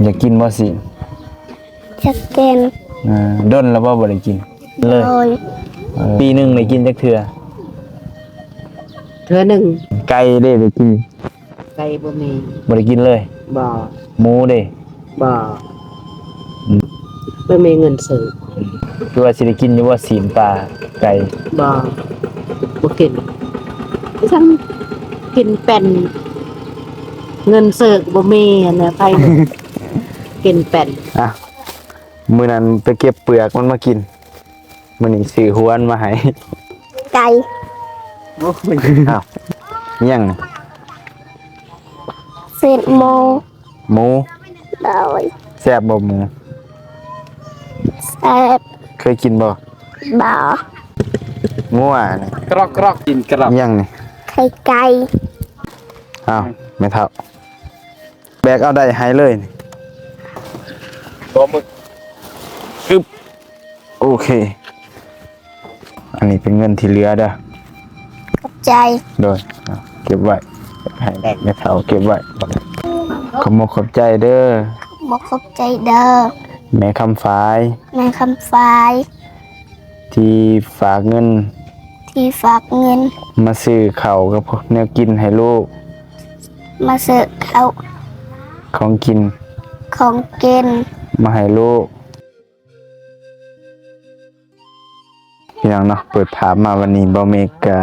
ຢາກກິນບໍ່ຊີ້ນ? ຢາກກິນ. ອ່າ ດົນແລ້ວບໍ່ ບໍ່ໄດ້ກິນເລີຍ? ໂດຍ. ເອີ ປີໜຶ່ງໄດ້ກິນຈັກເທື່ອ? ເທື່ອໜຶ່ງ. ໄກ່ເດ້ ໄດ້ກິນ? ໄກ່ບໍ່ມີ. ບໍ່ໄດ້ກິນເລີຍ? ບໍ່. ໝູເດ້? ບໍ່. ອືມ ບໍ່ມີເງິນຊື້. ຄືວ່າຊິໄດ້ກິນຢູ່ບໍ່ ຊີ້ນປາໄກ່? ບໍ່ ບໍ່ກິນ. ຊັ້ນກິນແປ້ນ ເງິນຊື້ກໍບໍ່ມີຫັ້ນນະ ໄປກິນແປ້ນ. ອ່ະ ມື້ນັ້ນໄປເກັບເປືອກມັນມາກິນ. ມື້ນີ້ຊື້ຫົວມັນມາໃຫ້. ໄກ່. ໂອ້ຍ ອ້າວ ອີ່ຫຍັງນີ້? ຊີ້ນໝູ. ໝູ? ໂດຍ. ແຊບບໍ່ໝູ? ແຊບ. ເຄີຍກິນບໍ່? ບໍ່. ງົວນີ້ ກຣອກໆ ກິນກຣອກ. ອີ່ຫຍັງນີ້? ໄຂ່ໄກ່. ອ້າວ ແມ່ເຖົ້າ ແບກເອົາໄດ້ໃຫ້ເລີຍນີ້. ບໍ່ ມຶກ. ອຶບ ໂອເຄ ອັນນີ້ເປັນເງິນທີ່ເຫຼືອເດີ. ຂອບໃຈ. ໂດຍ ເກັບໄວ້ ໃຫ້ແມ່ເຖົ້າເກັບໄວ້. ຂອບມົກຂອບໃຈເດີ. ຂອບມົກຂອບໃຈເດີ ແມ່ຄຳຝາຍ. ແມ່ຄຳຝາຍ ທີ່ຝາກເງິນ ທີ່ຝາກເງິນ ມາຊື້ເຂົ້າກັບແນວກິນໃຫ້ລູກ. ມາຊື້ເຂົ້າ ຂອງກິນ ຂອງກິນ ມາໃຫ້ລູກ. ພີ່ນ້ອງເນາະ ເປີດພາບມາວັນນີ້ ບ່າວເມກກະ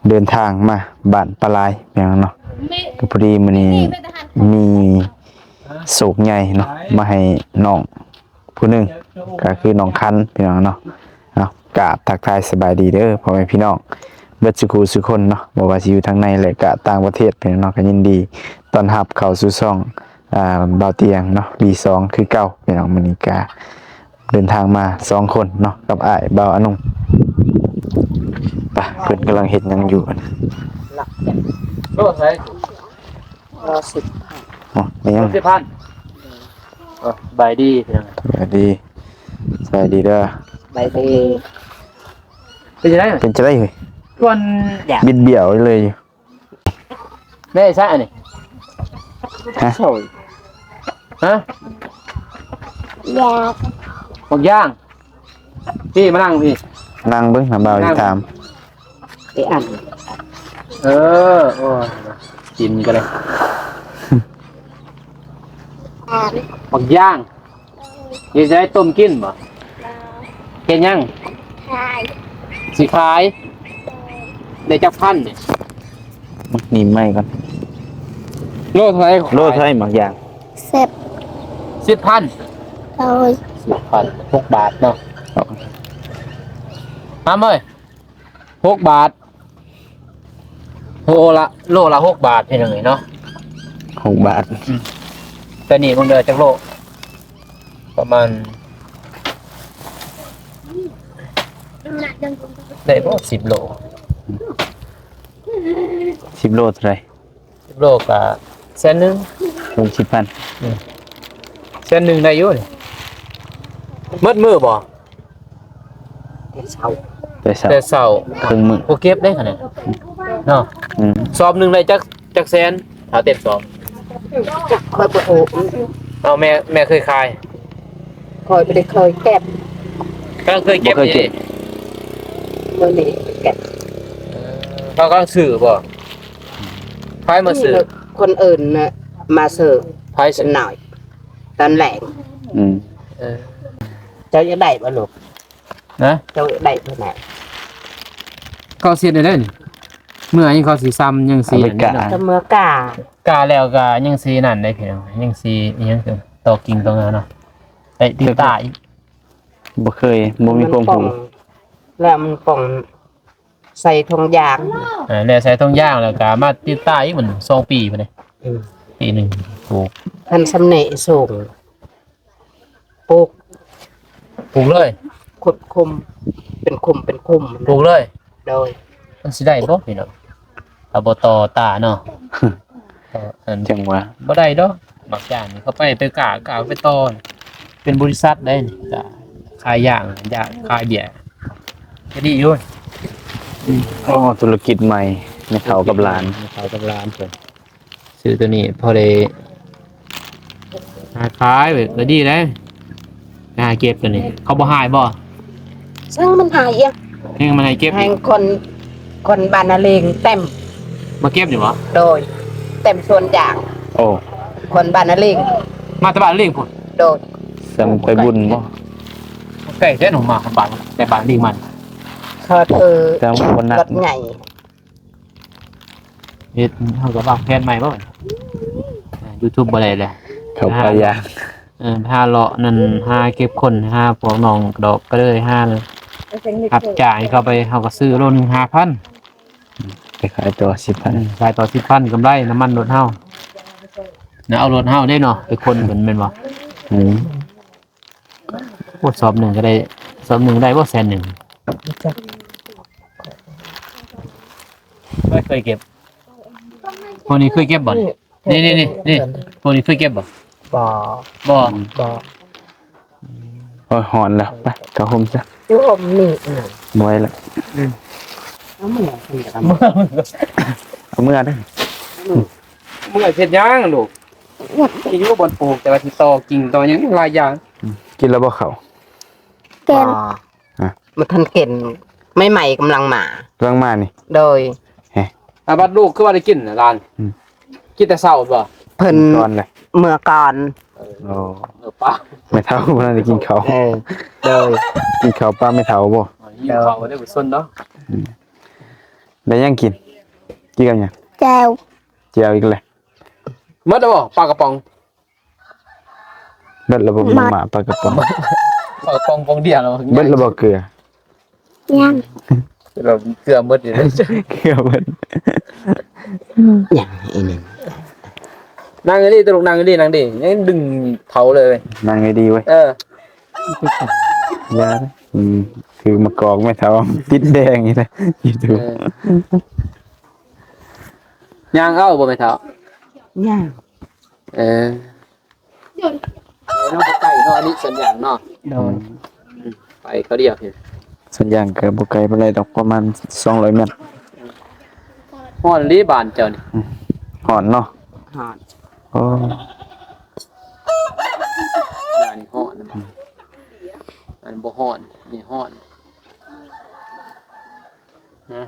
ເດີນທາງມາບ້ານປາລາຍ ພີ່ນ້ອງເນາະ. ກໍພໍດີມື້ນີ້ມີໂຊກໃຫຍ່ເນາະ ມາໃຫ້ນ້ອງ ຜູ້ໜຶ່ງກໍຄືນ້ອງຄັນ ພີ່ນ້ອງເນາະ. ເອົາ ກາບທັກທາຍສະບາຍດີເດີພໍ່ແມ່ພີ່ນ້ອງເບິດສູ່ຄູ່ສູ່ຄົນເນາະ ບໍ່ວ່າຊິຢູ່ທາງໃນ ແລະ ກະຕ່າງປະເທດ ພີ່ນ້ອງເນາະ. ກໍຍິນດີຕ້ອນຮັບເຂົ້າສູ່ຊ່ອງ ອ່າ ບ່າວຕຽງເນາະ ວີສອງ ຄືເກົ່າ ພີ່ນ້ອງ. ມື້ນີ້ກະເດີນທາງມາສອງຄົນເນາະ ກັບອ້າຍບ່າວອານຸງ. ໄປ ເພິ່ນກຳລັງເຮັດຫຍັງຢູ່? ໂລເທົ່າໃດ? ໂລສິບ. ອໍ ມີຫຍັງ? ສິບພັນ. ເອີ ສະບາຍດີ ສະບາຍດີ ສະບາຍດີເດີ ສະບາຍດີ. ເປັນຈັ່ງໃດ? ເປັນຈັ່ງໃດເຮີ້ຍ? ກ່ອນຢາກ ບິດບ້ຽວເລີຍ. ແມ່ໃຊ້ອັນນີ້ ຮະ? ຮະ? ຢາກ ໝາກຢາງ. ພີ່ມານັ່ງພີ່ ນັ່ງເບິ່ງ ນຳບ່າວຊິຖາມ. ໄປອັນ ເອີ ໂອ້ຍ ກິນກໍໄດ້. ອັນ ໝາກຢາງ ເຮັດໄດ້ຕົ້ມກິນບໍ່? ບໍ່. ເຮັດຫຍັງ? ຂາຍ. ຊິຂາຍ? ໄດ້ຈັກພັນນີ້? ນີ້ໃໝ່ກ່ອນ. ໂລເທົ່າໃດ? ໂລເທົ່າໃດໝາກຢາງ? ສິບ. ສິບພັນ? ໂດຍ. ສິບພັນ ຫົກບາດເນາະ. ຫາມເອີຍ ຫົກບາດ. ໂລລະ ໂລລະຫົກບາດ ພີ່ນ້ອງເອີຍເນາະ ຫົກບາດ. ອືມ ແຕ່ນີ້ເບິ່ງເດີ ຈັກໂລ? ປະມານ ໄດ້ບໍ່ ສິບໂລ? ສິບໂລເທົ່າໃດ? ໂລກະແສນໜຶ່ງ ຫົກສິບພັນ. ອືມ ແສນໜຶ່ງໄດ້ຢູ່ນີ້. ໝົດມື້ບໍ່? ແຕ່ເຊົ້າ ແຕ່ເຊົ້າ ແຕ່ເຊົ້າ ເຄິ່ງມື້ ບໍ່ເກັບເດ້ຂະແນນເນາະ. ອືມ ສອບໜຶ່ງໄດ້ຈັກ ຈັກແສນ? ຖ້າເຕັມສອບ ຂ້ອຍບໍ່ຮູ້. ເອົາ ແມ່ ແມ່ເຄີຍຂາຍ? ຂ້ອຍບໍ່ໄດ້ເຄີຍເກັບ. ກຳລັງເຄີຍເກັບ ບໍ່ເກັບ ນີ້ ມື້ນີ້ເກັບ. ເອີ ເຂົາກຳລັງຊື້ບໍ່? ໃຜມາຊື້? ຄົນອື່ນນະມາຊື້. ໃຜຊື້? ນ້ອຍ ຕອນແລງ. ອືມ ເອີ ເຈົ້າຢາກໄດ້ບໍ່ລູກ? ນະ ເຈົ້າຢາກໄດ້ເທົ່າໃດ? ເຂົາເຮັດໄດ້ເດ້ນີ້ ເມື່ອນີ້ເຂົາຊິຊຳຍັງຊິ ອາເມລິກາ ເນາະ ອາເມລິກາ ກາແລ້ວກະຍັງຊິນັ້ນໄດ້ພີ່ນ້ອງ ຍັງຊິອີ່ຫຍັງ ຕໍ່ກິ່ງຕໍ່ງາເນາະ. ໄດ້ຕິດຕາອີກ ບໍ່ເຄີຍ ບໍ່ມີຄວາມຮູ້. ແລ້ວມັນປ່ອງ ໃສ່ຖົງຢາງ ເອີ ແລ້ວໃສ່ຖົງຢາງ ແລ້ວກະມາຕິດຕາອີກ ມັນສອງປີພຸ້ນເດ້. ອືມ ປີໜຶ່ງປູກ ຄັນຊຳນີ້ສູງ ປູກ ປູກເລີຍ ຂຸດຂຸມ ເປັນຂຸມ ເປັນຂຸມ ປູກເລີຍ. ໂດຍ. ມັນຊິໄດ້ບໍ່ພີ່ນ້ອງ ຖ້າບໍ່ຕໍ່ຕາເນາະ? ຈັ່ງຫວະ ບໍ່ໄດ້ດອກ. ໝາກຢາງນີ້ເຂົາໄປ ໄປກ້າ ກ້າໄປຕໍ່ ເປັນບໍລິສັດໄດ໋ ກະຂາຍຢາງ ຢາງຂາຍເບຍ ກະດີຢູ່. ອໍ ທຸລະກິດໃໝ່ ແມ່ເຖົ້າກັບຫຼານ ແມ່ເຖົ້າກັບຫຼານເພິ່ນ ຊື້ໂຕນີ້ພໍໄດ້ ຫາຂາຍແບບ ກໍດີເດ້ ໄປຫາເກັບຕົວນີ້ ເຂົາບໍ່ໃຫ້ບໍ່? ຊ່າງມັນຫາເອງ ແຮງມັນໃຫ້ເກັບ ແຮງຄົນ ຄົນບ້ານນາເລງເຕັມ ມາເກັບຢູ່ບໍ່? ໂດຍ ເຕັມສວນຢາງ. ໂອ້ ຄົນບ້ານນາເລງ ມາແຕ່ບ້ານນາເລງພຸ້ນ? ໂດຍ ສ່ຳໄປບຸນບໍ່? ໃກ້ແທ້ໜອງ ມາບ້ານ ແຕ່ບ້ານນາເລງມັນ ເຂົາຄື ແຕ່ວ່າບໍ່ນັດ ລົດໃຫຍ່. ເຮັດ ເຮົາກໍວາງແຜນໃໝ່ບໍ່? ອ່າ ຢູທູບບໍ່ໄດ້ແລ້ວ ເຂົ້າໄປຢາກ ເອີ ໄປຫາເລາະນັ້ນ ຫາເກັບຄົນ ຫາພວກນ້ອງດອກກະເລີຍ ຫາຮັບຈ້າງເຂົາໄປ ເຮົາກໍຊື້ໂລໜຶ່ງຫ້າພັນ ໄປຂາຍຕໍ່ສິບພັນ ເອີ ຂາຍຕໍ່ສິບພັນ ກຳໄລນ້ຳມັນລົດເຮົາ ນະ ເອົາລົດເຮົາເດ້ເນາະ ໄປຂົນເພິ່ນແມ່ນບໍ່? ອືມ. ໂອ້ ສອບໜຶ່ງກໍໄດ້ ສອບໜຶ່ງໄດ້ບໍ່ແສນໜຶ່ງ? ບໍ່ຈັກ ເຄີຍ ເຄີຍເກັບ ພວກນີ້ເຄີຍເກັບບໍ່? ນີ້ ນີ້ ນີ້ ນີ້ ພວກນີ້ເຄີຍເກັບບໍ່? ບໍ່ ບໍ່ ບໍ່ ໂອ້ຍ ຮ້ອນແລ້ວ ໄປເຂົ້າຮົ່ມຊະ ຢູ່ຮົ່ມນີ້ນະ ບໍ່ໄຫວແລ້ວ ອືມ ເອົາເມືອ ເອົາເມືອ ເອົາເມືອເດີ້ ເມືອເຮັດຫຍັງລູກ? ມີຢູ່ບ່ອນປູກ ແຕ່ວ່າຊິຕໍ່ກິ່ງຕໍ່ຫຍັງຫຼາຍຢ່າງ ອືມ ກິນແລ້ວບໍ່ເຂົ້າ? ແກງ ຮະ ບໍ່ທັນກິນ ໃໝ່ໆກຳລັງມາ ກຳລັງມານີ້ ໂດຍ ເຮີ້ຍ ອາ ບັດລູກຄືວ່າໄດ້ກິນນະຫຼານ ອືມ ກິນແຕ່ເຊົ້າບໍ່? ເພິ່ນ ກ່ອນເລີຍ ເມື່ອກ່ອນ ໂອ້ ເອີ ປ້າ ແມ່ເຖົ້າບໍ່ທັນໄດ້ກິນເຂົ້າ ເອີ ໂດຍ ກິນເຂົ້າປ້າແມ່ເຖົ້າບໍ່? ຫິວເຂົ້າເດ້ ບໍ່ສົນເນາະ ອືມ ໄດ້ຫຍັງກິນ? ກິນກັບຫຍັງ? ແຈ່ວ ແຈ່ວອີກແລ້ວ ໝົດແລ້ວບໍ່? ປາກະປ໋ອງ ເບິດແລ້ວບໍ່? ມາມ່າປາກະປ໋ອງ ປາກະປ໋ອງປ໋ອງດຽວແລ້ວ ເບິດແລ້ວບໍ່ເກືອ? ຍັງ ເກືອໝົດຢູ່ເດ້ ເກືອໝົດ ຍັງອີກໜຶ່ງ ນັ່ງດີໆ ຕະລຸກ ນັ່ງດີໆ ນັ່ງດີ ຍັງດຶງເຖົ້າເລີຍ ນັ່ງດີໆເວີຍ ເອີ ຢ່າເດີ້ ອືມ ຄືມາກອກແມ່ເຖົ້າ ຕິດແດງນີ້ແຫຼະ ຢູທູບ ເອີ ຍ່າງເອົາບໍ່ແມ່ເຖົ້າ? ຍ່າງ ເອີ ເນາະ ບໍ່ໄກເນາະ ອັນນີ້ສວນຢາງເນາະ ໂດຍ ອືມ ໄປເຂົາດຽວເຫັນ ສວນຢາງກໍບໍ່ໄກປານໃດດອກ ປະມານສອງຮ້ອຍແມັດ ຮ້ອນອີ່ຫຼີບ້ານເຈົ້ານີ້ ອືມ ຮ້ອນເນາະ ຮ້ອນ ໂອ້ ບ້ານນີ້ຮ້ອນ ອືມ ອັນບໍ່ຮ້ອນ ນີ້ຮ້ອນ ນະ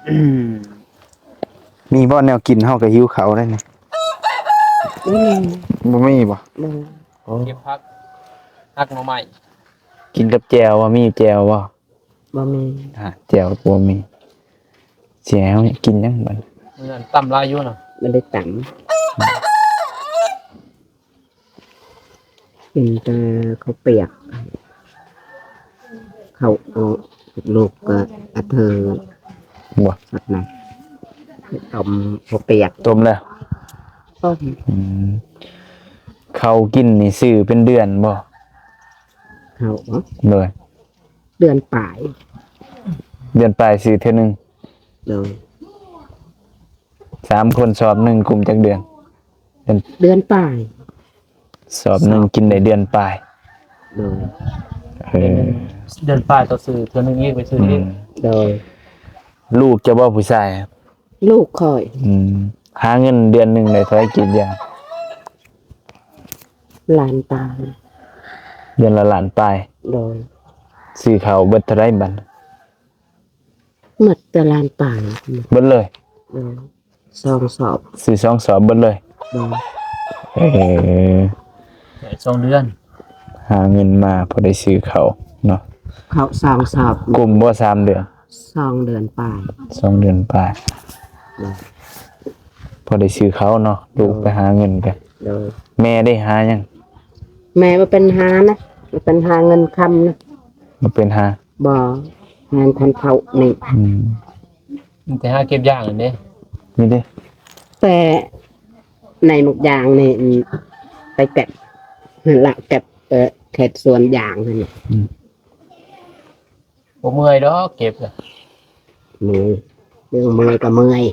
ອືມ ມີບໍ່ແນວກິນ? ເຮົາກໍຫິວເຂົ້າໄດ໋ນີ້ ອືມ ບໍ່ມີບໍ່? ບໍ່ ໂອ້ ເກັບຜັກ ຫັກໜໍ່ໄມ້ ກິນກັບແຈ່ວບໍ່? ມີແຈ່ວບໍ່? ບໍ່ມີ ອ່າ ແຈ່ວບໍ່ມີ ຊິໃຫ້ເຮົາກິນຫຍັງບັດ? ມື້ນັ້ນຕຳຫຼາຍຢູ່ນະ ມັນໄດ້ຕຳ ກິນແຕ່ເຂົ້າປຽກ ເຂົ້າອອກ ລູກກໍອະເທີ ບໍ່ ສັກນະ ຕົ້ມເຂົ້າປຽກ ຕົ້ມແລ້ວ ຕົ້ມ ອືມ ເຂົ້າກິນນີ້ຊື້ເປັນເດືອນບໍ່? ເຂົ້າບໍ່? ໂດຍ ເດືອນປາຍ ເດືອນປາຍຊື້ເທື່ອໜຶ່ງ ໂດຍ ສາມຄົນສອບໜຶ່ງກຸ້ມຈັກເດືອນ? ເດືອນ ເດືອນປາຍ ສອບໜຶ່ງ ສອບ ກິນໄດ້ເດືອນປາຍ ໂດຍ ເອີ ເດືອນປາຍ ເຈົ້າຊື້ເທື່ອໜຶ່ງອີກ ໄປຊື້ອີກ ອືມ ໂດຍ ລູກເຈົ້າບໍ່ຜູ້ຊາຍ? ລູກຂ້ອຍ ອືມ ຫາເງິນເດືອນໜຶ່ງໄດ້ເທົ່າໃດ? ກຣີດຢາງ ລ້ານປາຍ ເດືອນລະລ້ານປາຍ ໂດຍ ຊື້ເຂົ້າເບິດເທົ່າໃດບັດ? ໝົດແຕ່ລ້ານປາຍ ເບິດເລີຍ ເອີ ສອງສອບ ຊື້ສອງສອບເບິດເລີຍ ໂດຍ ເອີ ໄດ້ສອງເດືອນ ຫາເງິນມາພໍໄດ້ຊື້ເຂົ້າເນາະ ເຂົ້າສອງສອບ ກຸ້ມບໍ່ສາມເດືອນ? ສອງເດືອນປາຍ ສອງເດືອນປາຍ ໂດຍ ພໍໄດ້ຊື້ເຂົ້າເນາະ ລູກ ໂດຍ ໄປຫາເງິນກັນ ໂດຍ ແມ່ເດ້ຫາຫຍັງ? ແມ່ບໍ່ເປັນຫານະ ບໍ່ເປັນຫາເງິນຄຳນະ ບໍ່ເປັນຫາ ບໍ່ ແມ່ນຄົນເຖົ້ານີ້ ອືມ ມີແຕ່ຫາເກັບຢາງນັ້ນເດ້ ມີເດ້ ແຕ່ໃນໝາກຢາງນີ້ ອືມ ໄປເກັບ ຫັ້ນລະ ເກັບ ເອີ ເຂດສວນຢາງຫັ້ນ ອືມ ບໍ່ເມື່ອຍດອກເກັບນະ ເມື່ອຍ ເລື່ອງເມື່ອຍກໍເມື່ອຍ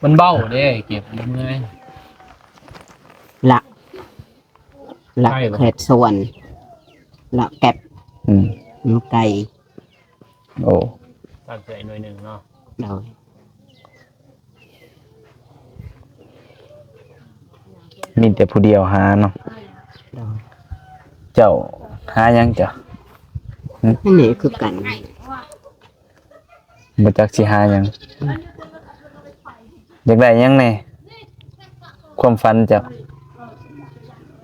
ມັນເບົາເດ້ ເກັບມັນເມື່ອຍ ລະ ລະ ໄກບໍ່? ເຂດສວນ ລະເກັບ ອືມ ມັນໄກ ໂອ້ ຕັດໃສ່ໜ່ວຍໜຶ່ງເນາະ ໂດຍ ມີແຕ່ຜູ້ດຽວຫາເນາະ. ໂດຍ. ເຈົ້າຫາຫຍັງເຈົ້າ? ອັນນີ້ຄືກັນ. ບໍ່ຈັກຊິຫາຫຍັງ. ຢາກໄດ້ຫຍັງແດ່? ຄວາມຝັນເຈົ້າ.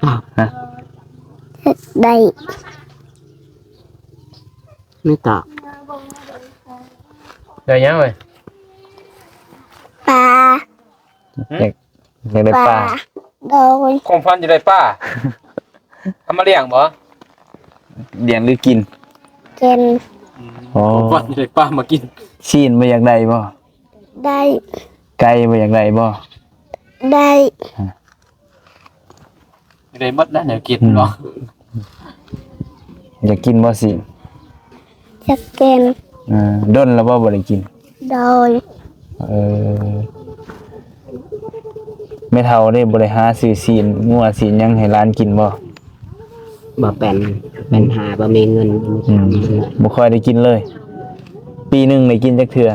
ຮະ? ຢາກໄດ້ ໄດ້ຫຍັງເອີຍ? ປາ. ຢາກ ຢາກໄດ້ປາ. ປາ. ໂດຍ. ຄວາມຝັນຢາກໄດ້ປາ. ເອົາມາລ້ຽງບໍ່? ລ້ຽງຫຼືກິນ? ກິນ. ອໍ. ຄວາມຝັນຢາກໄດ້ປາມາກິນ. ຊີ້ນບໍ່ຢາກໄດ້ບໍ່? ໄດ້. ໄກ່ບໍ່ຢາກໄດ້ບໍ່? ໄດ້. ໄດ້ເບິດແລ້ວແນວກິນເນາະ. ຢາກກິນບໍ່ຊີ້ນ? ຢາກກິນ. ເອີ ດົນແລ້ວບໍ່ ບໍ່ໄດ້ກິນ? ໂດຍ. ເອີ ແມ່ເຖົ້າເດ້ ບໍ່ໄດ້ຫາຊື້ຊີ້ນງົວຊີ້ນຫຍັງໃຫ້ຫຼານກິນບໍ່? ບໍ່ເປັນ ເປັນຫາບໍ່ມີເງິນ. ອືມ ບໍ່ຄ່ອຍໄດ້ກິນເລີຍ. ປີໜຶ່ງໄດ້ກິນຈັກເທື່ອ?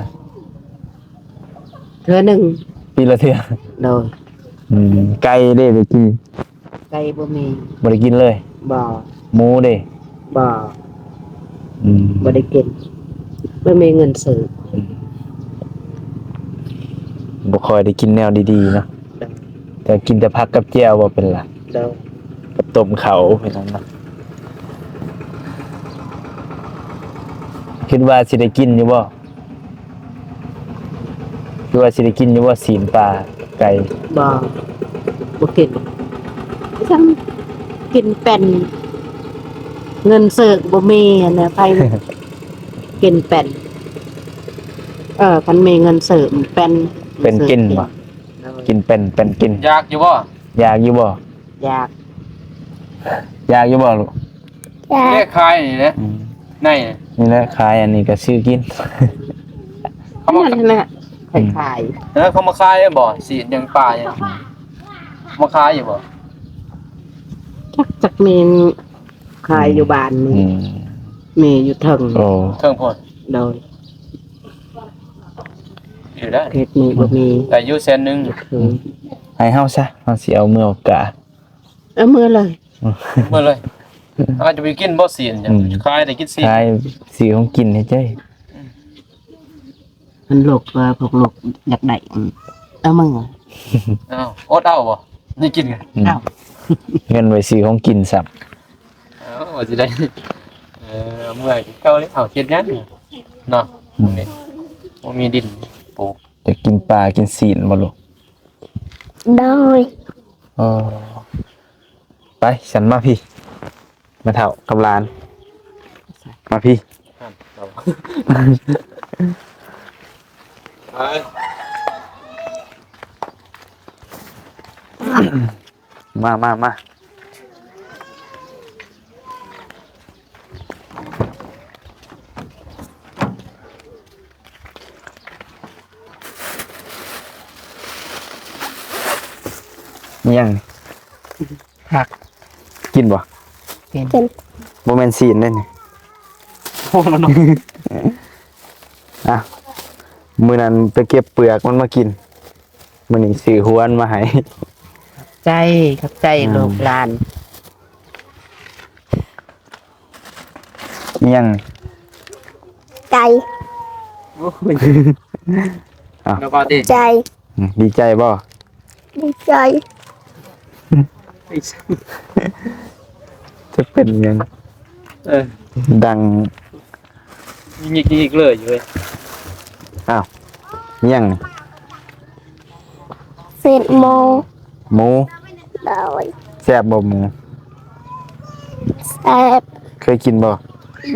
ເທື່ອໜຶ່ງ. ປີລະເທື່ອ? ໂດຍ. ອືມ ໄກ່ເດ້ໄດ້ກິນ? ໄກ່ບໍ່ມີ. ບໍ່ໄດ້ກິນເລີຍ? ບໍ່. ໝູເດ້? ບໍ່. ອືມ ບໍ່ໄດ້ກິນ ບໍ່ມີເງິນຊື້. ອືມ ບໍ່ຄ່ອຍໄດ້ກິນແນວດີໆເນາະ. ໂດຍ. ແຕ່ກິນແຕ່ຜັກກັບແຈ່ວບໍ່ເປັນລະ? ໂດຍ. ກັບຕົ້ມເຂົ້າເປັນລະເນາະ. ຄິດວ່າຊິໄດ້ກິນຢູ່ບໍ່? ຄືວ່າຊິໄດ້ກິນຢູ່ບໍ່ ຊີ້ນປາໄກ່? ບໍ່ ບໍ່ກິນ. ຈັ່ງກິນເປັນ ເງິນເສີກບໍ່ມີຫັ້ນນະ ໃຜກິນເປັນ. ເອີ ຄັນມີເງິນເສີກເປັນ ເປັນກິນບໍ່? ໂດຍ. ກິນເປັນ ເປັນກິນ. ຢາກຢູ່ບໍ່? ຢາກຢູ່ບໍ່? ຢາກ. ຢາກຢູ່ບໍ່ລູກ? ຢາກ. ແລະ ຂາຍນີ້ແຫຼະ. ອືມ ໃນນີ້ແຫຼະ ຂາຍອັນນີ້ກໍຊື້ກິນ. ເຂົາມາ ນັ້ນແຫຼະ ຂາຍ. ອືມ ຂາຍ. ເອີ ເຂົາມາຂາຍບໍ່? ຊີ້ນຫຍັງ ປາຫຍັງ ມາຂາຍຢູ່ບໍ່? ຈັກ ຈັກແມ່ນຂາຍຢູ່ບ້ານນີ້. ອືມ ແມ່ຢູ່ເທິງ. ໂອ້ ເທິງພຸ້ນ. ໂດຍ. ຢູ່ໄດ້ ເຂດນີ້ບໍ່ມີ. ອືມ ໄດ້ຢູ່ແສນໜຶ່ງ. ອືມ ໃຫ້ເຮົາຊະ ເຮົາຊິເອົາເມືອອອກກາ. ເອົາເມືອເລີຍ. ເມືອເລີຍ. ອາດຈະໄປກິນບໍ່ຊີ້ນ. ອືມ ຂາຍໄດ້ກິນຊີ້ນ ຂາຍຊື້ຂອງກິນໃຫ້ເຈົ້າ. ອືມ ມັນລູກວ່າພວກລູກຢາກໄດ້ ອືມ ເອົາເມືອ. ເອົາ ອົດເອົາບໍ່? ໄດ້ກິນ. ອືມ ເອົາ ເງິນໄວ້ຊື້ຂອງກິນຊ້ຳ. ເອົາ ວ່າຊິໄດ້ ເອີ ເມື່ອຍຄືເກົ່າເລີຍ. ເອົາ ເຮັດຫຍັງເນາະ? ອືມ ບໍ່ມີດິນປູກ. ຢາກກິນປາກິນຊີ້ນບໍ່ລູກ? ໂດຍ. ອໍ ໄປ ຊັ້ນມາພີ້ ແມ່ເຖົ້າກັບຫຼານ ມາພີ້. ໄປ ມາ ມາ ມາ. ອີຫຍັງ? ຜັກ. ກິນບໍ່? ກິນ. ບໍ່ແມ່ນຊີ້ນເດ້ນີ້. ໂອ້ ເນາະ. ອ່ະ ມື້ນັ້ນໄປເກັບເປືອກມັນມາກິນ. ມື້ນີ້ຊື້ຮວນມາໃຫ້. ຂອບໃຈ ຂອບໃຈ ອືມ ລູກຫຼານ. ອີຫຍັງ? ໄກ່. ໂອ້ຍ ເອົາ ແລ້ວກໍຕິ ໃຈ. ອືມ ດີໃຈບໍ່? ດີໃຈ. ຈະເປັນຫຍັງ? ເອີ ດັງ ຍິກໆເລີຍຢູ່ເວີຍ. ອ້າວ ອີຫຍັງນີ້? ຊີ້ນໝູ. ໝູ? ໂດຍ. ແຊບບໍ່ໝູ? ແຊບ. ເຄີຍກິນບໍ່?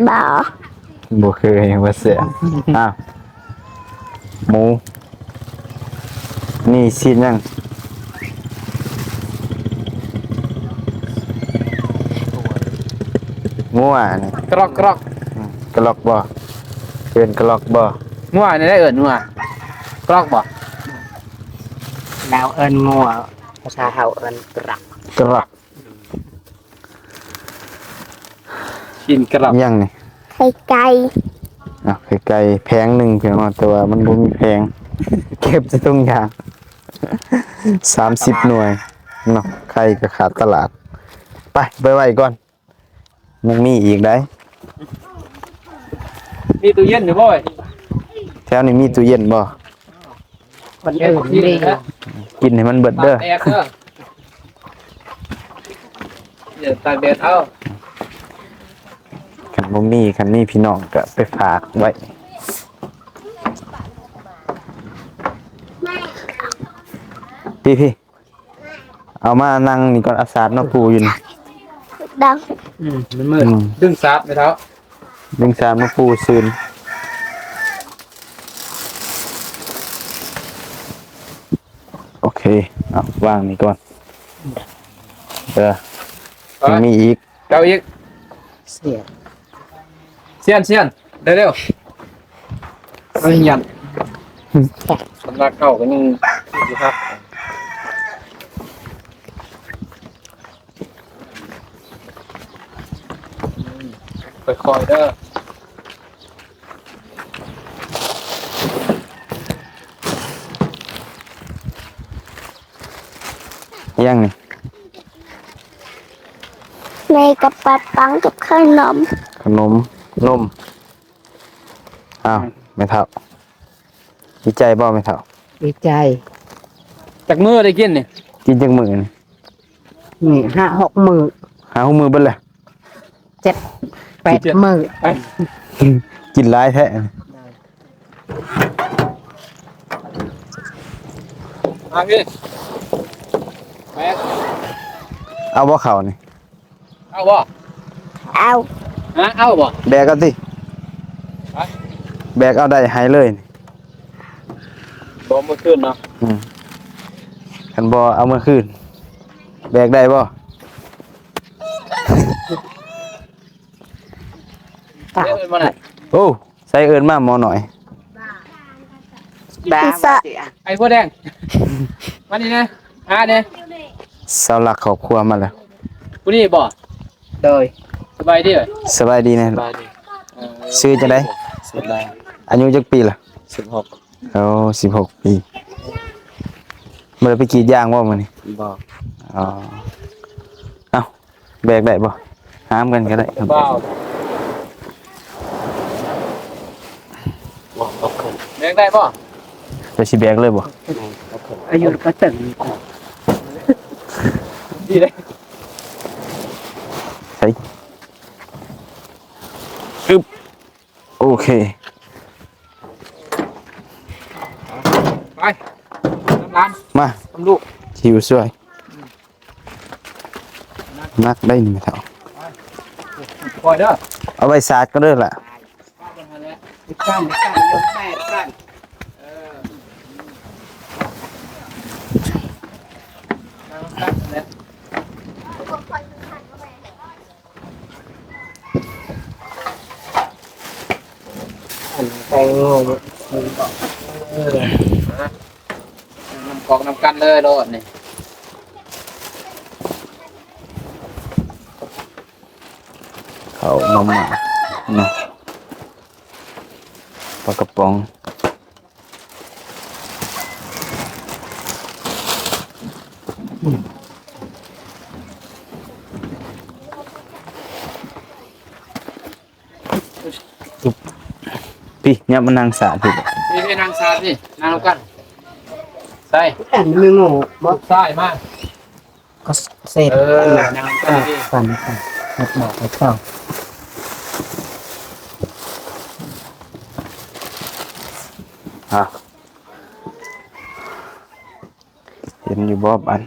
ບໍ່. ບໍ່ເຄີຍ ວ່າແຊບ. ອ້າວ ໝູ. ນີ້ຊີ້ນຫຍັງ? ງົວນີ້. ກຣອກ ກຣອກ. ອືມ ກຣອກບໍ່? ເອີ້ນກຣອກບໍ່? ງົວນີ້ໄດ້ເອີ້ນງົວ ກຣອກບໍ່? ລາວເອີ້ນງົວ ພາສາເຮົາເອີ້ນກຣອກ. ກຣອກ. ຊີ້ນກະລັບ. ຫຍັງນີ້? ໄຂ່ໄກ່. ອ່ະ ໄຂ່ໄກ່ແຜງໜຶ່ງ ພີ່ນ້ອງ, ແຕ່ວ່າມັນບໍ່ມີແຜງ ເກັບໃສ່ຖົງຢາງ ສາມສິບໜ່ວຍ. ເນາະ ໄຂ່ກໍຂາດຕະຫຼາດ. ໄປ ໄປໄວ້ກ່ອນ ຍັງມີອີກໄດ໋. ມີຕູ້ເຢັນຢູ່ບໍ່? ແຖວນີ້ມີຕູ້ເຢັນບໍ່? ຄົນອື່ນມີ. ກິນໃຫ້ມັນເບິດເດີ. ຕາກແດດເດີ ຢ່າຕາກແດດເອົາ. ຄັນບໍ່ມີ ຄັນມີພີ່ນ້ອງກໍໄປຝາກໄວ້. ພີ່ໆ ເອົາມານັ່ງນີ້ກ່ອນ ເອົາສາດມາປູຢູ່ນີ້. ດັງ ອືມ ມັນມືດ. ອືມ ດຶງສາດໄປເຖົ້າ ດຶງສາດມາປູຊື່ນ. ໂອເຄ ເອົາວາງນີ້ກ່ອນ. ເອີ ຍັງມີອີກ. ເອົາອີກ. ສ່ຽນ ສ່ຽນ ສ່ຽນ ເລັວໆ ເອົາໃຫ້ຍັດ. ສຳລັບເກົ່າກໍຍັງຢູ່ຄັກ. ຄ່ອຍໆເດີ. ຫຍັງນີ້? ໃນກະປາຕັງກັບຂະໜົມ. ຂະໜົມ ນົມ. ອ້າວ ແມ່ເຖົ້າ ດີໃຈບໍ່ແມ່ເຖົ້າ? ດີໃຈ. ຈັກມື້ໄດ້ກິນນີ້? ກິນຈັກມື້ນີ້? ນີ້ ຫ້າຫົກມື້. ຫ້າຫົກມື້ເບິດແລ້ວ. ເຈັດແປດມື້. ກິນຫຼາຍແທ້. ມາພີ່ ແບກ. ເອົາບໍ່ເຂົ້ານີ້? ເອົາບໍ່? ເອົາ. ຮະ? ເອົາບໍ່? ແບກເອົາຕິ. ຮະ? ແບກເອົາໄດ້ໃຫ້ເລີຍ. ບໍ່ ເອົາເມືອຄືນເນາະ. ອືມ ຄັນບໍ່ເອົາເມືອຄືນ ແບກໄດ້ບໍ່? ເອີ້ນມາໜ້ອຍ. ໂອ້ ໃສ່ເອີ້ນມາໝໍໜ້ອຍ. ບ້າ ໄອ້ຫົວແດງ ມານີ້ນະ ຫາແດ່. ເສົາຫຼັກຄອບຄົວມາແລ້ວ. ຜູ້ນີ້ບໍ່? ໂດຍ. ສະບາຍດີ. ສະບາຍດີນະ. ສະບາຍດີ. ເອີ ຊື່ຈັ່ງໃດ? ສະບາຍ. ອາຍຸຈັກປີລະ? ສິບຫົກ. ໂອ້ ສິບຫົກປີ. ບໍ່ໄດ້ໄປກຣີດຢາງບໍ່ມື້ນີ້? ບໍ່. ອໍ ເອົ້າ ແບກໄດ້ບໍ່? ຫາມກັນກໍໄດ້. ບໍ່ ແບກໄດ້ບໍ່? ຈະຊິແບກເລີຍບໍ່? ອາຍຸກໍເຖິງ ດີເດ້. ໃສ່ ອຶບ. ໂອເຄ ໄປນຳຫຼານ ມານຳລູກ ຫິ້ວຊ່ວຍ. ໜັກໄດ໋ນີ້ແມ່ເຖົ້າ. ຄ່ອຍເດີ ເອົາໄວ້ສາດກ່ອນເດີລະ. ອັນແຕງໂມ ເອີ ນຳກອກນຳກັນເລີຍໂລດນີ້. ເຂົ້າມາມ່າເນາະ ປາກະປ໋ອງ. ພີ່ ຫຍັບມານັ່ງສາດພີ່. ພີ່ ພີ່ນັ່ງສາດພີ່ ນັ່ງນຳກັນ. ໃສ່ ອັນນີ້ງໍບໍ່? ຊ້າຍມາ. ກໍເສດ ເອີ ເອີ ນາງກໍດີ ເອີ ສັ່ນ ສັ່ນ ເຮັດໝໍໄປເຈົ້າ. ອ່າ ເຫັນຢູ່ບໍ່ບາດ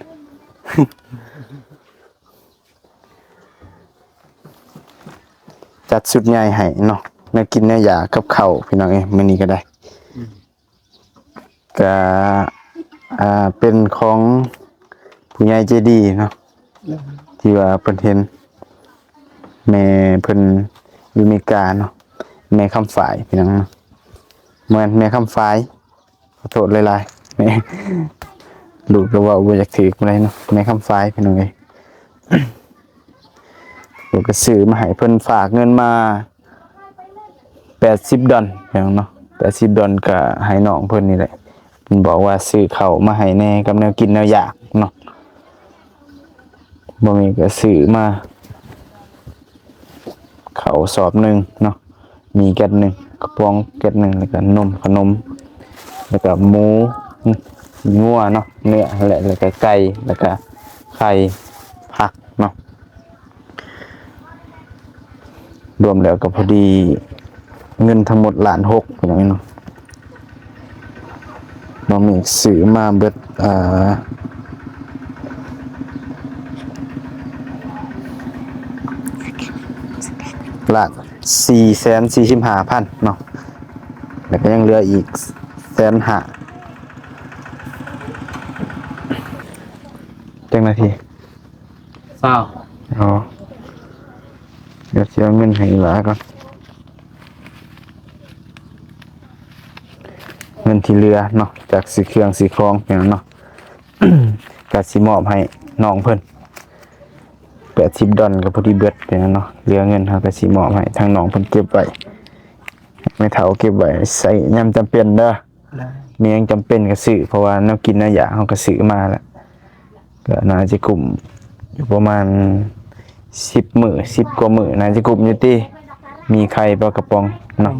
ຈັດຊຸດໃຫຍ່ໃຫ້ເນາະ ແນວກິນແນວຢາກກັບເຂົ້າ ພີ່ນ້ອງເອີຍ ມື້ນີ້ກໍໄດ້. ອືມ ກະ ອ່າ ເປັນຂອງຜູ້ໃຫຍ່ໃຈດີເນາະ ທີ່ວ່າເພິ່ນເຫັນແມ່ເພິ່ນຢູ່ເມກາເນາະ ແມ່ຄຳຝ້າຍ ພີ່ນ້ອງເນາະ ແມ່ນແມ່ຄຳຝ້າຍ ຂໍໂທດຫຼາຍໆ ແມ່ ລູກກໍເວົ້າບໍ່ຢາກຖືກປານໃດເນາະ ແມ່ຄຳຝ້າຍ ພີ່ນ້ອງເອີຍ. ເພິ່ນກໍຊື້ມາໃຫ້ ເພິ່ນຝາກເງິນມາແປດສິບດອນ ພີ່ນ້ອງເນາະ ແປດສິບດອນ ກໍໃຫ້ນ້ອງເພິ່ນນີ້ແຫຼະ. ເພິ່ນບອກວ່າຊື້ເຂົ້າມາໃຫ້ແດ່ກັບແນວກິນແນວຢາກເນາະ. ບໍ່ມີກໍຊື້ມາ ເຂົ້າສອບໜຶ່ງເນາະ ມີແກັດໜຶ່ງ ກະປ໋ອງແກັດໜຶ່ງ ແລ້ວກະນົມ ຂະໜົມ ແລ້ວກະໝູ ງົວເນາະ ເນື້ອຫັ້ນແຫຼະ ແລ້ວກະໄກ່ ແລ້ວກະໄຂ່ ຜັກເນາະ. ລວມແລ້ວກໍພໍດີເງິນທັງໝົດລ້ານຫົກ ພີ່ນ້ອງເນາະ. ນ້ອງມີຊື້ມາເບິດ ອ່າ ລ້ານສີ່ແສນສີ່ສິບຫ້າພັນເນາະ ແລ້ວກໍຍັງເຫຼືອອີກແສນຫ້າ. ຈັກນາທີ? ຊາວ. ອໍ ດຽວຊິເອົາເງິນໃຫ້ອີ່ຫຼ້າກ່ອນ ເງິນທີ່ເຫຼືອເນາະ ຈາກຊື້ເຄື່ອງຊື້ຂອງຫຍັງເນາະ ກະຊິມອບໃຫ້ນ້ອງເພິ່ນແປດສິບດອນ ກໍພໍດີເບິດເນາະ. ເຫຼືອເງິນເຮົາກະຊິມອບໃຫ້ທາງນ້ອງເພິ່ນເກັບໄວ້ ແມ່ເຖົ້າເກັບໄວ້ໃຊ້ຍາມຈຳເປັນເດີ. ໄດ້ ມີຫຍັງຈຳເປັນກໍຊື້ ເພາະວ່າແນວກິນແນວຢາກເຮົາກໍຊື້ມາແລ້ວ ກໍໜ້າຈະກຸ້ມຢູ່ປະມານສິບມື້ ສິບກວ່າມື້ ໜ້າຈະກຸ້ມຢູ່ຕິ. ມີໄຂ່ປາກະປ໋ອງເນາະ ອືມ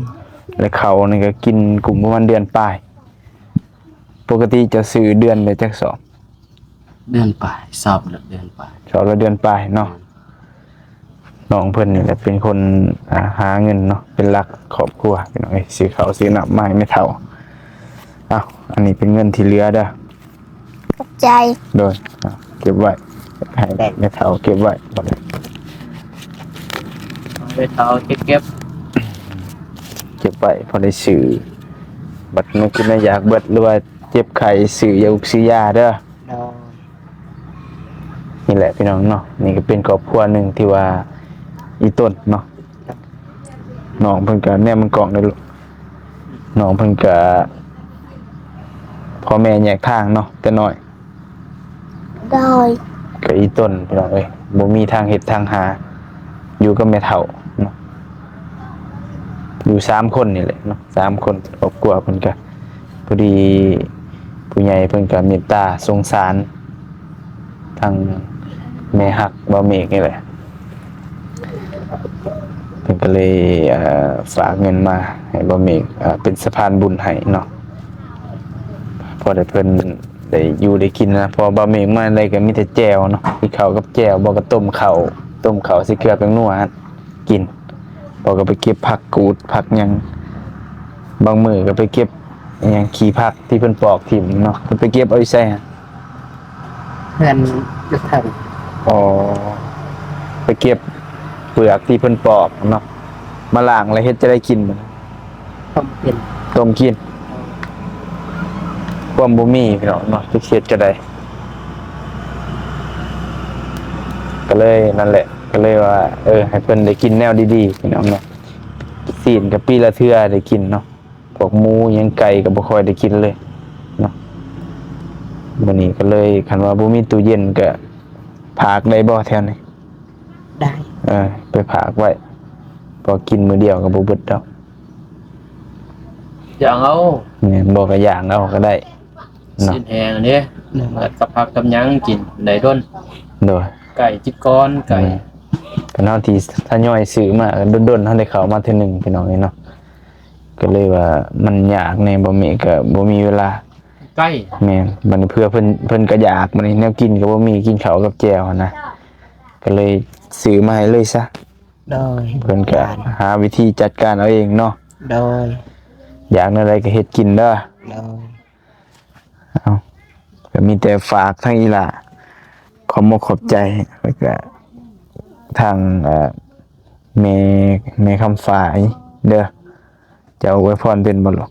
ແລະ ເຂົ້ານີ້ກໍກິນກຸ້ມປະມານເດືອນປາຍ. ປົກກະຕິເຈົ້າຊື້ເດືອນລະຈັກສອບ? ເດືອນປາຍ ສອບລະເດືອນປາຍ ສອບລະເດືອນປາຍເນາະ. ແມ່ນ ນ້ອງເພິ່ນນີ້ແຫຼະເປັນຄົນ ອ່າ ຫາເງິນເນາະ ເປັນຫຼັກຄອບຄົວ ພີ່ນ້ອງເອີຍ ຊື້ເຂົ້າຊື້ນ້ຳມາໃຫ້ແມ່ເຖົ້າ. ເອົາ ອັນນີ້ເປັນເງິນທີ່ເຫຼືອເດີ ຂອບໃຈ. ໂດຍ ເອົາ ເກັບໄວ້ ໃຫ້ແມ່ເຖົ້າເກັບໄວ້ ແມ່ເຖົ້າເກັບ ເກັບ ເກັບໄວ້ພໍໄດ້ຊື້ ບັດແນວກິນແນວຢາກເບິດ ຫຼືວ່າເຈັບໄຂ້ ຊື້ຢາອຸກຊື້ຢາເດີ. ໂດຍ ນີ້ແຫຼະພີ່ນ້ອງເນາະ ນີ້ກໍເປັນຄອບຄົວໜຶ່ງທີ່ວ່າອີ່ຕົນເນາະ ນ້ອງເພິ່ນກໍແນມມັນກ້ອງເດ້ລູກ ນ້ອງເພິ່ນກໍພໍ່ແມ່ແຍກທາງເນາະ ແຕ່ນ້ອຍ. ໂດຍ ກໍອີ່ຕົນພີ່ນ້ອງເອີຍ ບໍ່ມີທາງເຮັດທາງຫາ ຢູ່ກັບແມ່ເຖົ້າເນາະ ຢູ່ສາມຄົນນີ້ແຫຼະເນາະ ສາມຄົນ ຄອບຄົວເພິ່ນກໍ ພໍດີຜູ້ໃຫຍ່ເພິ່ນກໍເມດຕາສົງສານທາງແມ່ຮັກບ່າວເມກນີ້ແຫຼະ ເພິ່ນກໍເລີຍ ເອີ ຝາກເງິນມາໃຫ້ບ່າວເມກ ເອີ ເປັນສະພານບຸນໃຫ້ເນາະ ພໍໄດ້ເພິ່ນໄດ້ຢູ່ໄດ້ກິນນະ ເພາະວ່າບ່າວເມກມາໃດກໍມີແຕ່ແຈ່ວເນາະ ກິນເຂົ້າກັບແຈ່ວ ບໍ່ກໍຕົ້ມເຂົ້າ ຕົ້ມເຂົ້າໃສ່ເກືອແປ້ງນົວ ກິນ ບໍ່ກໍໄປເກັບຜັກກູດຜັກຫຍັງ ບາງມື້ກໍໄປເກັບອີ່ຫຍັງ ຂີ້ຜັກທີ່ເພິ່ນປອກຖິ້ມເນາະ ເພິ່ນໄປເກັບເອົາຢູ່ໃສ? ເຮືອນຢູ່ເທິງ. ອໍ ໄປເກັບເປືອກທີ່ເພິ່ນປອກເນາະ ມາລ້າງແລ້ວເຮັດຈັ່ງໃດກິນ? ຕົ້ມກິນ ຕົ້ມກິນ ຄວາມບໍ່ມີພີ່ນ້ອງເນາະ ຈັກຊິເຮັດຈັ່ງໃດ ກໍເລີຍນັ້ນແຫຼະ ກໍເລີຍວ່າ ເອີ ໃຫ້ເພິ່ນໄດ້ກິນແນວດີໆ ພີ່ນ້ອງເນາະ ຊີ້ນກໍປີລະເທື່ອໄດ້ກິນເນາະ ພວກໝູຫຍັງໄກ່ກໍບໍ່ຄ່ອຍໄດ້ກິນເລີຍເນາະ ມື້ນີ້ກໍເລີຍ ຄັນວ່າບໍ່ມີຕູ້ເຢັນກໍຝາກໄດ້ບໍ່ແຖວນີ້? ໄດ້ ເອີ ໄປຝາກໄວ້ ພໍກິນມື້ດຽວກໍບໍ່ເບິດດອກ ຢ່າງເອົາ ແມ່ນ ບໍ່ກໍຢ່າງເອົາກໍໄດ້ເນາະ ຊີ້ນແຫ້ງອັນນີ້ ແມ່ນ ກັບຜັກກັບຫຍັງກິນໄດ້ດົນ ໂດຍ ໄກ່ຈິບກ່ອນ ໄກ່ ແມ່ນ ຄັນເຮົາທີ່ທະຍອຍຊື້ມາ ດົນໆ ເຮົາໄດ້ເຂົ້າມາເທື່ອໜຶ່ງ ພີ່ນ້ອງເອີຍເນາະ ກໍເລີຍວ່າມັນຍາກແດ່ ບໍ່ມີ ກໍບໍ່ມີເວລາ ໃກ້ ແມ່ນ ບັດນີ້ເພື່ອເພິ່ນ ເພິ່ນກໍຢາກ ບັດນີ້ແນວກິນກໍບໍ່ມີ ກິນເຂົ້າກັບແຈ່ວຫັ້ນນະ ກໍເລີຍຊື້ມາໃຫ້ເລີຍຊະ ໂດຍ ເພິ່ນກໍຫາວິທີຈັດການເອົາເອງເນາະ ໂດຍ ຢາກແນວໃດກໍເຮັດກິນເດີ ໂດຍ ເອົາ ກໍມີແຕ່ຝາກທາງອີ່ຫຼ້າ ຂອບມົກຂອບໃຈ ແລ້ວກໍທາງ ເອີ ແມ່ ແມ່ຄຳຝາຍເດີ ເຈົ້າອວຍພອນເປັນບໍ່ລູກ?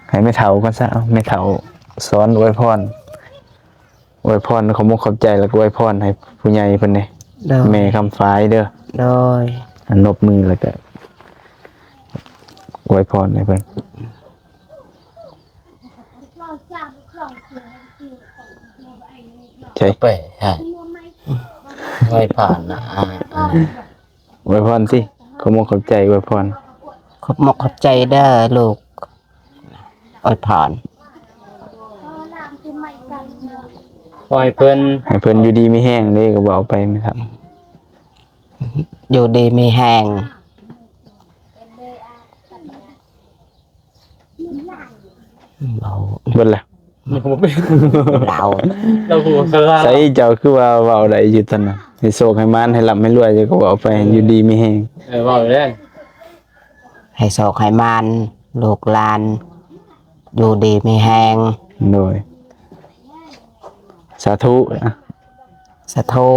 ໃຫ້ແມ່ເຖົ້າກ່ອນຊະ ເອົາ ແມ່ເຖົ້າສອນອວຍພອນ ອວຍພອນ ຂອບມົກຂອບໃຈ ແລ້ວກໍອວຍພອນໃຫ້ຜູ້ໃຫຍ່ເພິ່ນແດ່ ໂດຍ ແມ່ຄຳຝາຍເດີ ໂດຍ ອັນນົບມື ແລ້ວກໍອວຍພອນໃຫ້ເພິ່ນ ໃຊ່ ໄປໃຫ້ ໄວ້ຜ່ານນະ ອ່າ ອ່າ ອວຍພອນຕິ ຂອບມົກຂອບໃຈ ຂອບມົກຂອບໃຈເດີລູກ ອວຍພອນ ຂໍໃຫ້ເພິ່ນ ໃຫ້ເພິ່ນຢູ່ດີມີແຮງເດ້ ກໍເວົ້າໄປແມ່ນຄັບ ຢູ່ດີມີແຮງ ເວົ້າ ເບິດລະ ເວົ້າ ລາວ ລາວຜູ້ສະຫຼາດ ໃສເຈົ້າຄືວ່າເວົ້າໄດ້ຢູ່ຕອນນັ້ນ ໃຫ້ໂຊກໃຫ້ໝານ ໃຫ້ລ່ຳໃຫ້ລວຍ ເຈົ້າກໍເວົ້າໄປ ເອີ ຢູ່ດີມີແຮງ ເອີ ເວົ້າແລ້ວ ໃຫ້ໂຊກໃຫ້ໝານ ລູກຫຼານ ຢູ່ດີມີແຮງ ໂດຍ ສາທຸ ສາທຸ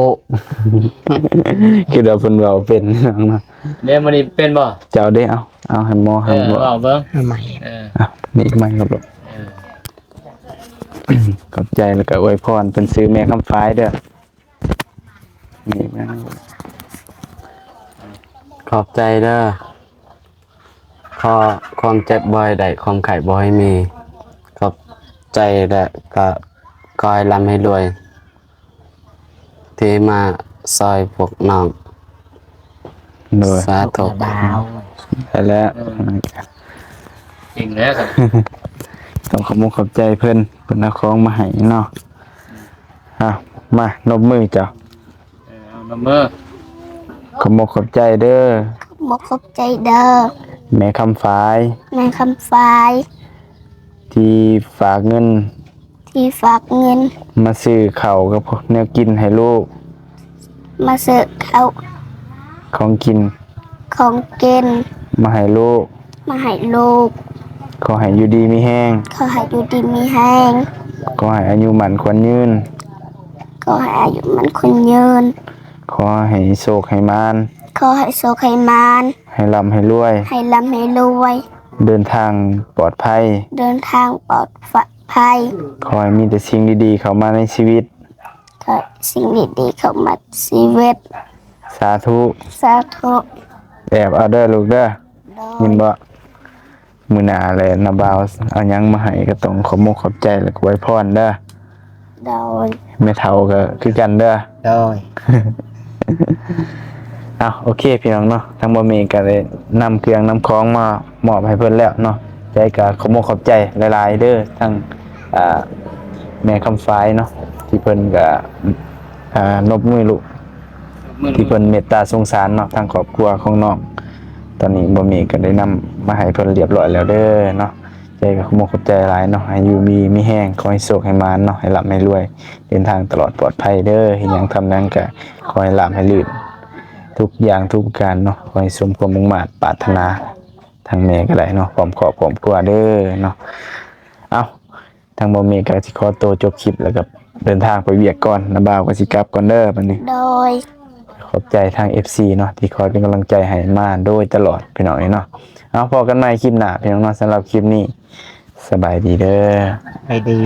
ຄິດວ່າເພິ່ນເວົ້າເປັນເນາະ ເດ້ ມື້ນີ້ເປັນບໍ່? ເຈົ້າເດ້ ເອົາ ເອົາໃຫ້ໝໍ ເອີ ເວົ້າເບິ່ງ ເອົາໃໝ່ ເອີ ເອົາ ນີ້ອີກໃໝ່ຄັບລູກ ເອີ ຂອບໃຈ ແລ້ວກໍອວຍພອນເພິ່ນ ຊື່ແມ່ຄຳຝາຍເດີ ນີ້ນະ ຂອບໃຈເດີ ຂໍຄວາມເຈັບບໍ່ໃຫ້ໄດ້ ຄວາມໄຂ້ບໍ່ໃຫ້ມີ ຂອບໃຈ ແລະ ກໍຂໍໃຫ້ລ່ຳໃຫ້ລວຍ ທີ່ມາຊ່ອຍພວກນ້ອງ ໂດຍ ສາທຸ ໄດ້ແລ້ວ ເອີ ເກັ່ງແລ້ວ ຕ້ອງຂອບມຸກຂອບໃຈເພິ່ນ ເພິ່ນເອົາຂອງມາໃຫ້ເນາະ ເອົາ ມາ ນົບມືເຈົ້າ ເອີ ເອົາ ນົບມື ຂອບມຸກຂອບໃຈເດີ ຂອບມຸກຂອບໃຈເດີ ແມ່ຄຳຝາຍ ແມ່ຄຳຝາຍ ທີ່ຝາກເງິນ ທີ່ຝາກເງິນ ມາຊື້ເຂົ້າກັບແນວກິນໃຫ້ລູກ ມາຊື້ເຂົ້າ ຂອງກິນ ຂອງກິນ ມາໃຫ້ລູກ ມາໃຫ້ລູກ ຂໍໃຫ້ຢູ່ດີມີແຮງ ຂໍໃຫ້ຢູ່ດີມີແຮງ ຂໍໃຫ້ອາຍຸໝັ້ນຂວັນຍືນ ຂໍໃຫ້ອາຍຸໝັ້ນຂວັນຍືນ ຂໍໃຫ້ໂຊກໃຫ້ໝານ ຂໍໃຫ້ໂຊກໃຫ້ໝານ ໃຫ້ລ່ຳໃຫ້ລວຍ ໃຫ້ລ່ຳໃຫ້ລວຍ ເດີນທາງປອດໄພ ເດີນທາງປອດໄພ ຂໍໃຫ້ມີແຕ່ສິ່ງດີໆເຂົ້າມາໃນຊີວິດ ຂໍໃຫ້ສິ່ງດີໆເຂົ້າມາຊີວິດ ສາທຸ ສາທຸ ແອບເອົາເດີລູກເດີ ໂດຍ ຍິນບໍ່? ມື້ໜ້າແຫຼະ ນ້າບ່າວເອົາຫຍັງມາໃຫ້ ກໍຕ້ອງຂອບມຸກຂອບໃຈ ແລ້ວກໍອວຍພອນເດີ ໂດຍ ແມ່ເຖົ້າກໍຄືກັນເດີ ໂດຍ ເອົາ ໂອເຄ ພີ່ນ້ອງເນາະ ທາງບ່າວເມກກໍໄດ້ນຳເຄື່ອງນຳຂອງມາມອບໃຫ້ເພິ່ນແລ້ວເນາະ ໃຈກໍຂອບມຸກຂອບໃຈຫຼາຍໆເດີ ທັງ ອ່າ ແມ່ຄຳຝາຍເນາະ ທີ່ເພິ່ນກໍ ອ່າ ນົບມືລູກ ທີ່ເພິ່ນເມດຕາສົງສານເນາະ ທາງຄອບຄົວຂອງນ້ອງ ຕອນນີ້ບ່າວເມກກໍໄດ້ນຳມາໃຫ້ເພິ່ນລຽບຮ້ອຍແລ້ວເດີເນາະ ໃຈກໍຂອບມຸກຂອບໃຈຫຼາຍເນາະ ໃຫ້ຢູ່ດີມີແຮງ ຂໍໃຫ້ໂຊກໃຫ້ໝານເນາະ ໃຫ້ລ່ຳໃຫ້ລວຍ ເດີນທາງຕະຫຼອດປອດໄພເດີ ເຮັດຫຍັງທຳຫຍັງກໍຂໍໃຫ້ລາບໃຫ້ລື່ນ ທຸກຢ່າງທຸກປະການເນາະ ຂໍໃຫ້ສົມຄວາມມຸ່ງມາດປາດຖະໜາ ທາງແມ່ກໍໄດ້ເນາະ ພ້ອມຄອບພ້ອມຄົວເດີເນາະ ເອົ້າ ທາງບ່າວເມກກໍຊິຂໍໂຕຈົບຄລິບ ແລ້ວກໍເດີນທາງໄປວຽກກ່ອນ ນ້າບ່າວກໍຊິກັບກ່ອນເດີບັດນີ້ ໂດຍ ຂອບໃຈທາງເອັຟຊີເນາະ ທີ່ຄອຍເປັນກຳລັງໃຈໃຫ້ມາໂດຍຕະຫຼອດ ພີ່ນ້ອງເອີຍເນາະ ເອົາ ພໍ້ກັນໃໝ່ຄລິບໜ້າ ພີ່ນ້ອງເນາະ ສຳລັບຄລິບນີ້ ສະບາຍດີເດີ ສະບາຍດີ.